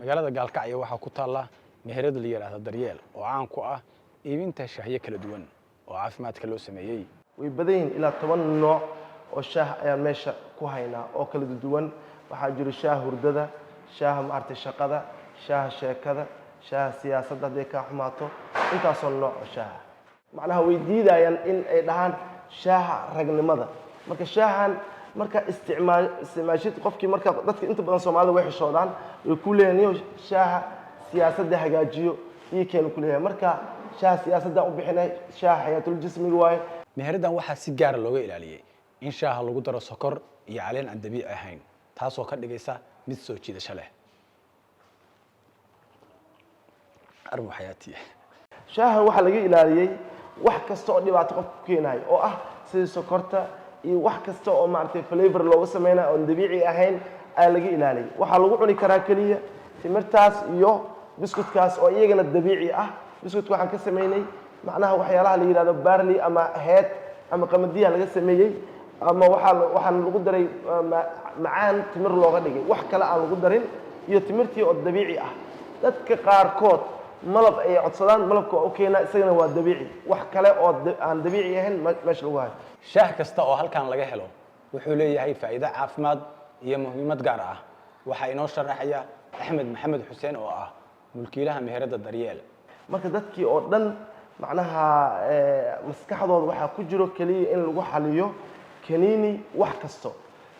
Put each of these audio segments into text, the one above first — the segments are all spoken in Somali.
Magaalada Gaalkacyo waxaa ku taalla meherad la yidhaahda Daryeel oo caan ku ah iibinta shaahyo kala duwan oo caafimaadka loo sameeyey. Way badan yihiin, ilaa 10 nooc oo shaah ayaan meesha ku haynaa oo kala duwan. Waxaa jiro shaah hurdada, shaaha maaragtay shaqada, shaaha sheekada, shaaha siyaasadda hadday kaa xumaato, intaasoo nooc oo shaaha. Macnaha way diidayaan in ay dhahaan shaaha ragnimada. Marka shaahan marka isticmaashid qofkii, marka dadka inta badan Soomaalida way xishoodaan, way ku leeyahin, "Niyow, shaaha siyaasadda hagaajiyo iyo keenu," ku leeyahay. Marka shaaha siyaasadda u bixinay, shaaha xayaatul jismiga waaye. Meheraddan waxaa si gaara looga ilaaliyey in shaaha lagu daro sokor iyo caleen aan dabiici ahayn, taasoo ka dhigaysa mid soo jiidasho leh. Armu xayaatiya. Shaaha waxaa laga ilaaliyey wax kasta oo dhibaato qofka ku keenayo, oo ah sida sokorta iyo wax kasta oo maaragtay flavor looga sameynayo oon dabiici ahayn ayaa laga ilaaliyey. Waxaa lagu cuni karaa keliya timirtaas iyo biskutkaas oo iyagana dabiici ah. Biskutka waxaan ka sameynay macnaha waxyaalaha la yidhahdo barley ama head ama qamadiya laga sameeyey, ama waxaan lagu daray macaan timir looga dhigay, wax kale aan lagu darin, iyo timirtii oo dabiici ah. Dadka qaarkood malab ayay codsadaan, malabka waa u keenaa, isagana waa dabiici. Wax kale oo aan dabiici ahayn meesha lagu hayo. Shaah kasta oo halkan laga helo wuxuu leeyahay faa'iido caafimaad iyo muhiimad gaar ah. Waxaa inoo sharaxaya Axmed Maxamed Xuseen oo ah mulkiilaha meheradda Daryeel. Marka dadkii oo dhan macnaha maskaxdooda waxaa ku jiro keliya in lagu xaliyo kaniini wax kasto,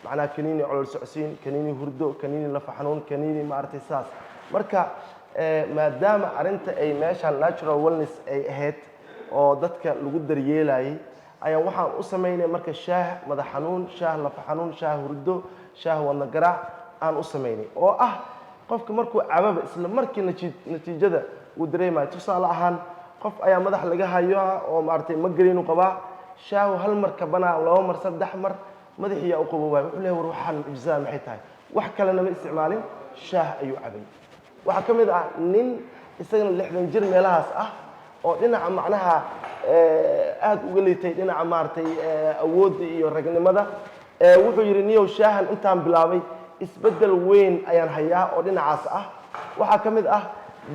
macnaha kaniini calool socodsiin, kaniini hurdo, kaniini lafa xanuun, kaniini maaragtay saas. Marka maadaama arrinta ay meeshan natural wellness ay ahayd oo dadka lagu daryeelayay, ayaan waxaan u samaynay marka shaah madax xanuun, shaah lafa xanuun, shaah hurdo, shaah wadna garaac aan u samaynay, oo ah qofka markuu cababa isla markii natiijada uu dareemayo. Tusaale ahaan, qof ayaa madax laga hayo oo maaragtay migraine qabaa. Shaahu hal mar kabanaa, laba mar, saddex mar, madaxiyaa u qaboobaya. Wuxuu leeyahay, "War, waxaan mucjisada maxay tahay?" Wax kalena ma isticmaalin, shaah ayuu cabay. Waxaa ka mid ah nin isagana 60 jir meelahaas ah oo dhinaca macnaha aada uga liitay dhinaca maaragtay awoodda iyo ragnimada. Wuxuu yidhi, "Niyow, shaahan intaan bilaabay isbeddel weyn ayaan hayaa oo dhinacaas ah." Waxaa ka mid ah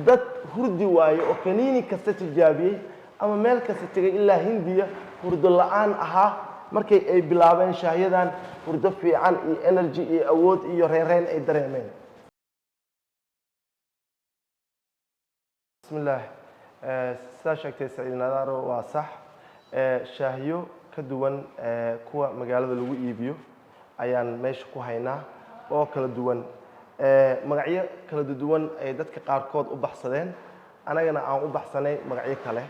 dad hurdi waaye oo kaniini kasta tijaabiyey ama meel kasta tegay ilaa Hindiya, hurdo la-aan ahaa. Markay ay bilaabeen shaahyadan, hurdo fiican iyo energy iyo awood iyo reynreyn ay dareemeen. Bismillaah. Sidaa sheegtay, Saciid Nadaaro, waa sax. Shaahyo ka duwan kuwa magaalada lagu iibiyo ayaan meesha ku haynaa oo kala duwan. Magacyo kala duwan ay dadka qaarkood u baxsadeen, anagana aan u baxsanay magacyo kale.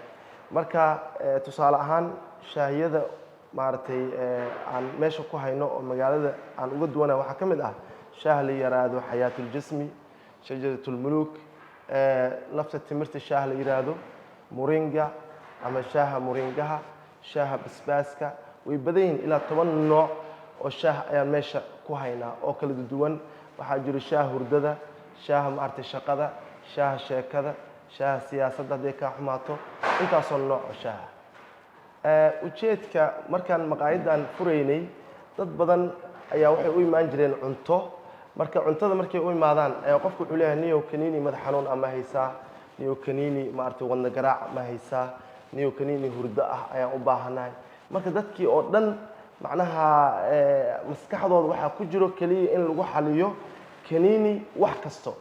Marka tusaale ahaan, shaahiyada maaragtay aan meesha ku hayno oo magaalada aan uga duwanay waxaa ka mid ah shaah la yiraahdo Xayaatuljismi, Shajaratulmuluk, lafta timirta shaah la yiraahdo, muringa ama shaaha muringaha, shaaha basbaaska. Way badan yihiin, ilaa 10 nooc oo shaah ayaan meesha ku haynaa oo kala duwan. Waxaa jiro shaah hurdada, shaaha maaragtay shaqada, shaaha sheekada, shaaha siyaasadda hadday kaa xumaato, intaasoo nooc oo shaaha. Ujeedka markaan maqaayadan furaynay, dad badan ayaa waxay u imaan jireen cunto. Marka cuntada markay u imaadaan ayaa qofku wuxuu leeyahay, "Niyow, kaniini madax xanuun ama haysaa? Niyow, kaniini maaragtay wadna garaac ma haysaa? Niyow, kaniini hurdo ah ayaan u baahanahay." Marka dadkii oo dhan macnaha maskaxdooda waxaa ku jiro keliya in lagu xaliyo kaniini wax kasto,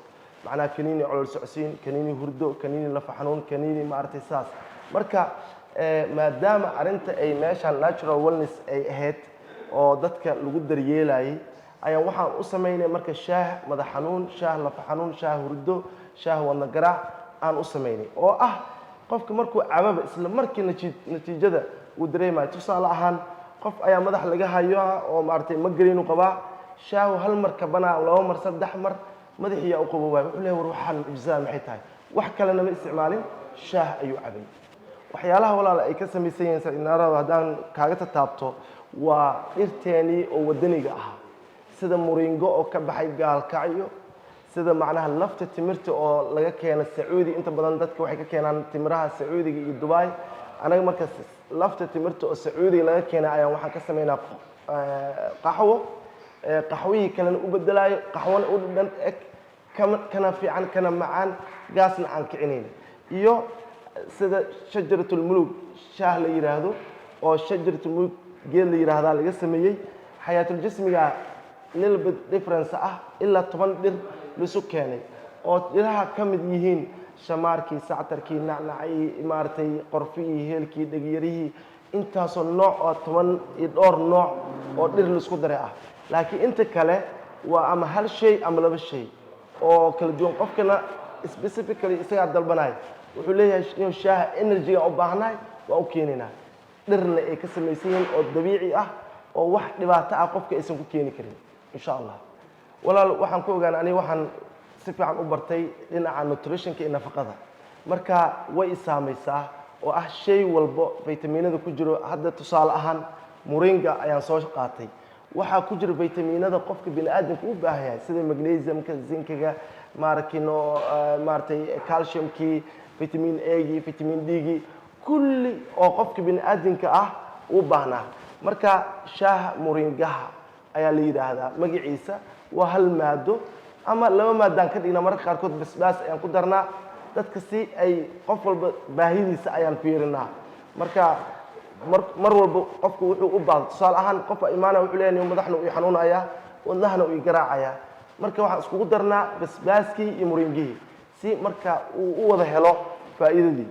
macnaha kaniini calool socodsiin, kaniini hurdo, kaniini lafa xanuun, kaniini maaragtay saas. Marka maadaama arrinta ay meeshan natural wellness ay ahayd oo dadka lagu daryeelayay, ayaan waxaan u samaynay marka shaah madax xanuun, shaah lafa xanuun, shaah hurdo, shaah wadna garaac aan u samaynay, oo ah qofka markuu cababa isla markii natiijada uu dareemayo. Tusaale ahaan, qof ayaa madax laga hayo oo maaragtay migraine qabaa. Shaahu hal mar kabanaa, laba mar, saddex mar, madaxiyaa u qaboobaya. Wuxuu leeyahay, "War, waxaan mucjisada maxay tahay?" Wax kalena ma isticmaalin, shaah ayuu cabay. Waxyaalaha, walaal, ay ka samaysan yihiin, Saciid, haddaan kaaga tataabto, waa dhirteenii oo wadaniga ahaa, sida muringo oo ka baxay Gaalkacyo, sida macnaha lafta timirta oo laga keeno Sacuudi. Inta badan dadka waxay ka keenaan timiraha Sacuudiga iyo Dubai. Anaga marka lafta timirta oo Sacuudiga laga keenay ayaan waxaan ka samaynaa qaxwo, qaxwihii kalena u bedelaayo, qaxwana u dhan eg. Kana fiican, kana macaan, gaasna aan kicinayn. Iyo sida shajaratulmuluk shaah la yidhaahdo, oo shajaratulmuluk geed la yidhaahdaa laga sameeyey, xayaatuljismiga little bit difference ah, ilaa 10 dhir laisu keenay oo dhiraha ka mid yihiin shamaarkii, sactarkii, nacnacii, maaragtay, qorfihii, heelkii, dhegyarihii, intaasoo nooc oo 10 iyo dhowr nooc oo dhir laisku daray ah. Laakiin inta kale waa ama hal shay ama laba shay oo kala duwan. Qofkana specifically isagaa dalbanaya, wuxuu leeyahay inuu shaaha energy-ga u baahnahay, waa u keenaynaa. Dhirna ay ka samaysan yihiin oo dabiici ah oo wax dhibaato ah qofka aysan ku keeni karin, insha Allah. Walaal, waxaan ku ogaanay, aniga waxaan si fiican u bartay dhinaca nutritionka iyo nafaqada. Marka way i saamaysaa oo ah shay walbo vitaminada ku jiro. Hadda tusaale ahaan moringa ayaan soo qaatay. Waxaa ku jira vitaminada qofka bini aadamka u baahan yahay, sida magnesiumka, zinkiga, maarakino, maaragtay, calciumkii, vitamin A-gii, vitamin D-gii, kulli oo qofka bini aadamka ah u baahnaa. Marka shaaha moringaha ayaa la yidhaahdaa magaciisa. Waa hal maado ama laba maadaan ka dhignaa. Mararka qaarkood basbaas ayaan ku darnaa dadka si ay qof walba baahidiisa ayaan fiirinaa. Marka mar walba qofku wuxuu u baahdo, tusaale ahaan qof imaanaya, wuxuu leeyahay madaxna uu i xanuunayaa, wadnahana uu i garaacayaa. Marka waxaan iskugu darnaa basbaaskii iyo moringihii si marka uu u wada helo faa'iidadii.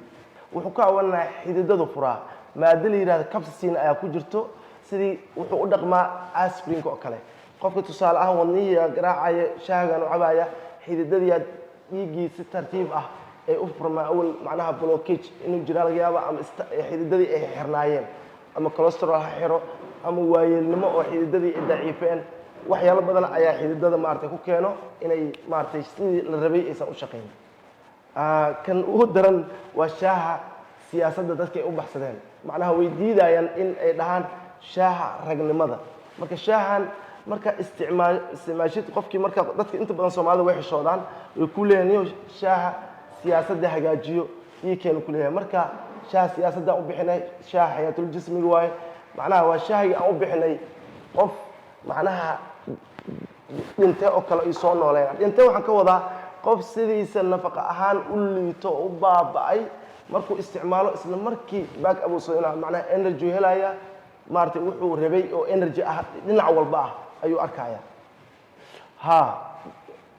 Wuxuu ka awanaa xididadu furaa. Maado la yidhahdo capsaicin ayaa ku jirto. Sidii wuxuu u dhaqmaa aspirinka oo kale. Qofka tusaale ahaan wadnihii garaacaya, shaahagan u cabaya, xididadii dhiiggii si tartiib ah ay u furmaan. Awal macnaha blockage inuu jiraa laga yaaba, ama xididadii ay xirnaayeen, ama cholesterol ha xiro, ama waayeelnimo oo xididadii ay daciifeen. Waxyaalo badan ayaa xididada maaragtay ku keeno inay maaragtay sidii la rabay aysan u shaqayn. Kan ugu daran waa shaaha siyaasadda dadka ay u baxsadeen. Macnaha way diidayaan in ay dhahaan shaaha ragnimada. Marka shaahan marka isticmaashid qofkii, marka dadka inta badan Soomaalida way xishoodaan, way ku leeyahin niyo shaaha siyaasadda hagaajiyo iyo keenu ku leeyahay. Marka shaaha siyaasadda u bixinay shaaha xayaatul jismiga waaye. Macnaha waa shaahigii aan u bixinay qof macnaha dhintay oo kale ay soo nooleyn. Dhintay waxaan ka wadaa qof sidiisa nafaqa ahaan u liito oo u baaba'ay, markuu isticmaalo isla markii back up uu soo macnaha energy helaya, maaragtay, wuxuu rabay oo energy ah dhinac walba ah ayuu arkaya. Ha,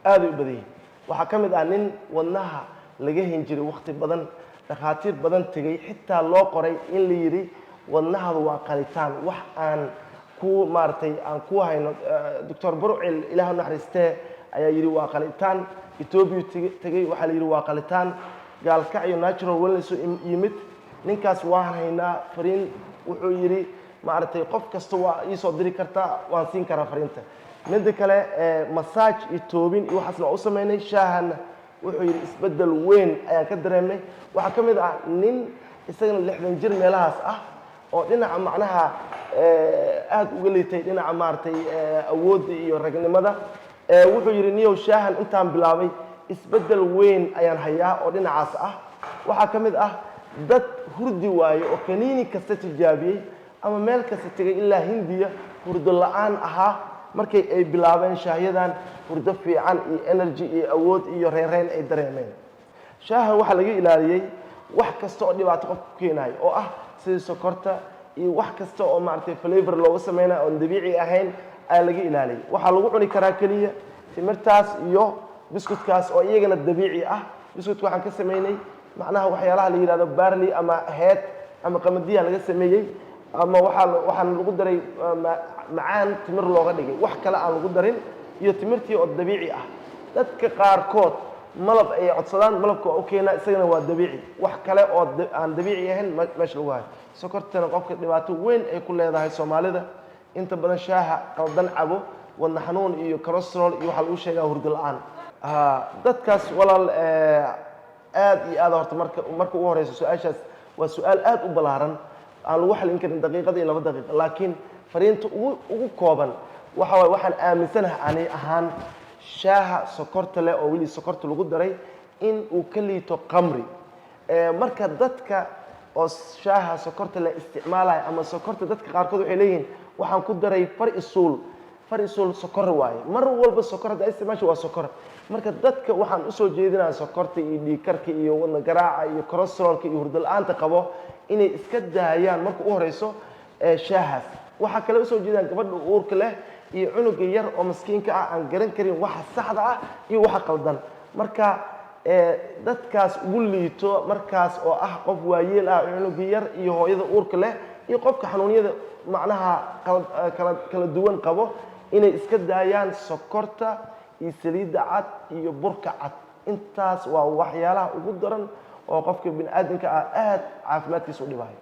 aaday u badan yihin. Waxaa ka mid ah nin wadnaha laga hen jiray waqti badan, dhakhaatiir badan tegey, xitaa loo qoray in la yidhi wadnahadu waa qalitaan, wax aan ku maaragtay aan ku hayno. Doctor Burcil, Ilaah u naxariistee, ayaa yidhi waa qalitaan. Etoobiya tegey, waxaa la yidhi waa qalitaan. Gaalkacyo Natural Wellness u yimid ninkaas, waan haynaa fariin. Wuxuu yidhi maaragtay qof kasta waa iisoo diri kartaa, waan siin karaa fariinta. Midda kale, massage iyo toobin iyo waxaasna waa u sameynay. Shaahana wuxuu yidhi isbeddel weyn ayaan ka dareemnay. Waxaa ka mid ah nin isagana 60 jir meelahaas ah oo dhinaca macnaha aad uga liitay dhinaca maaragtay awoodda iyo ragnimada. Wuxuu yidhi niyow shaahan intaan bilaabay isbeddel weyn ayaan hayaa oo dhinacaas ah. Waxaa ka mid ah dad hurdi waaye oo kaniini kasta tijaabiyey ama meel kasta tegay, ilaa Hindiya, hurdo la-aan ahaa. Markay ay bilaabeen shaahyadan, hurdo fiican iyo energy iyo awood iyo reynreyn ay dareemeen. Shaaha waxaa laga ilaaliyey wax kasta oo dhibaato qofka ku keenayo, oo ah sida sokorta iyo wax kasta oo maaragtay flavor looga sameynayo oon dabiici ahayn ayaa laga ilaaliyey. Waxaa lagu cuni karaa keliya timirtaas iyo biskutkaas oo iyagana dabiici ah. Biskutka waxaan ka sameynay macnaha waxyaalaha la yidhahdo barley ama head ama qamadiya laga sameeyey, ama waxaan lagu daray macaan timir looga dhigay, wax kale aan lagu darin, iyo timirtii oo dabiici ah. Dadka qaarkood malab ay codsadaan, malabka waa u keenaa, isagana waa dabiici. Wax kale oo aan dabiici ahayn meesha lagu hayo. Sokortana qofka dhibaato weyn ay ku leedahay. Soomaalida inta badan shaaha qaldan cabo, wadna xanuun iyo cholesterol iyo waxaa lagu sheegaa hurdo la-aan. Dadkaas walaal, aad iyo aad horta marka ugu horeyso su-aashaas waa su-aal aad u ballaaran, aan lagu xalin karin daqiiqad iyo 2 daqiiqa. Laakiin fariinta ugu kooban waxa waye, waxaan aaminsanahay ani ahaan shaaha sokorta leh oo weli sokorta lagu daray in uu ka liito qamri. Marka dadka oo shaaha sokorta leh isticmaalaya ama sokorta, dadka qaarkood waxay leeyihiin waxaan ku daray far isuul. Farisul sokor waaye. Mar walba sokor hadda isticmaasha waa sokor. Marka dadka waxaan usoo jeedinaa sokorta iyo dhiigkarka iyo wadna garaaca iyo cholesterolka iyo hurdo la-aanta qabo inay iska daayaan marka u horeyso shaahaas. Waxaa kale usoo jeedaan gabadha uurka leh iyo cunuga yar oo maskiinka ah, aan garan karin waxa saxda ah iyo waxa qaldan. Marka dadkaas ugu liito markaas oo ah qof waayeel ah, cunuga yar iyo hooyada uurka leh iyo qofka xanuunyada macnaha kala duwan qabo, inay iska daayaan sokorta iyo saliidda cad iyo burka cad. Intaas waa waxyaalaha ugu daran oo qofka bini aadamka ah aad caafimaadkiisa u dhibayo.